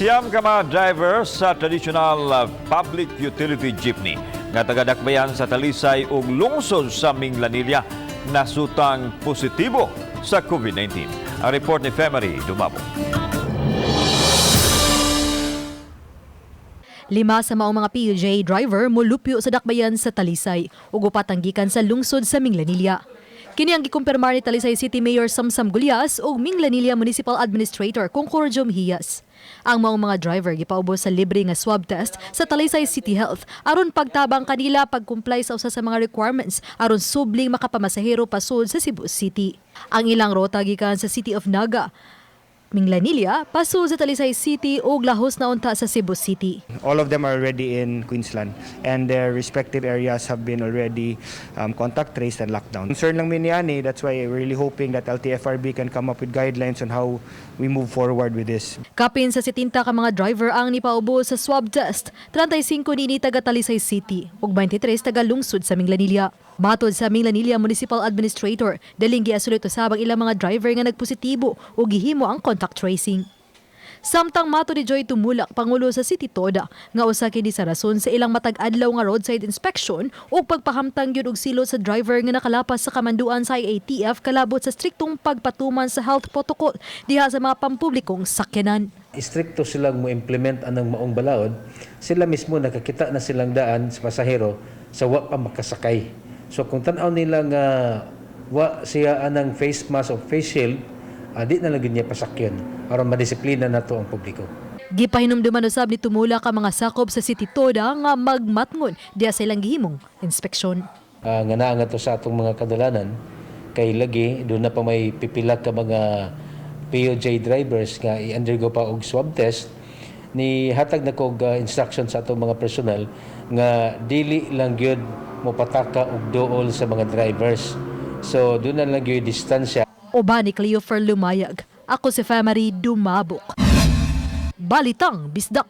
9 ka mga driver sa traditional public utility jeepney nga taga-Dakbayan sa Talisay ug lungsod sa Minglanilla nasutang positibo sa COVID-19. Ang report ni Femery Dumabo. 5 sa maong mga PUJ driver molupyo sa Dakbayan sa Talisay ug upat ang gikan sa lungsod sa Minglanilla. Kini ang gikumpirmar ni Talisay City Mayor Samsam Gullas ug Minglanilla Municipal Administrator Concordio Mejias. Ang maong mga driver gipaubos sa libre nga swab test sa Talisay City Health aron pagtabang kanila pag-comply sa usa sa mga requirements aron subling makapamasahero pasud sa Cebu City. Ang ilang rota gikan sa City of Naga, Minglanilla, pasud sa Talisay City ug lahos na unta sa Cebu City. All of them are already in Queensland and their respective areas have been already contact traced and locked down. Concern lang mi niani, that's why we're really hoping that LTFRB can come up with guidelines on how we move forward with this. Kapin sa 70 ka mga driver ang nipaubos sa swab test, 35 niini taga Talisay City ug 23 taga lungsod sa Minglanilla. Matod sa Minglanilla Municipal Administrator, daling giasulot usab ang ilang mga driver nga nagpositibo ug gihimo ang contact tracing. Samtang matod ni Joy Tumulak, pangulo sa City Toda, nga usa kini sa rason sa ilang matag adlaw nga roadside inspection ug pagpahamtang gyud og silot sa driver nga nakalapas sa kamanduan sa IATF kalabot sa striktong pagpatuman sa health protocol diha sa mga pampublikong sakyanan. Istrikto silang mo implement anang maong balaod, sila mismo nakakita na silang daan sa pasahero sa wa pa makasakay. So kung tan-aw nila nga wa siya anang face mask o face shield, di na lang gyud niya pasakyon aron madisiplina nato ang publiko. Gipahinumduman usab ni Tumulak ang mga sakop sa City Toda nga magmatngon diha sa ilang gihimong inspeksyon. Nga naa nga to sa atong mga kadalanan kay lagi doon na pa may pipila ka mga POJ drivers nga i-undergo pa og swab test. Ni hatag na kog instruction sa atong mga personnel nga dili lang gyud mopataka og duol sa mga drivers. So doon na lang gyud distansya. Uban ni Cleofer Lumayag. Ako si Femery Dumabok. Balitang Bisdak.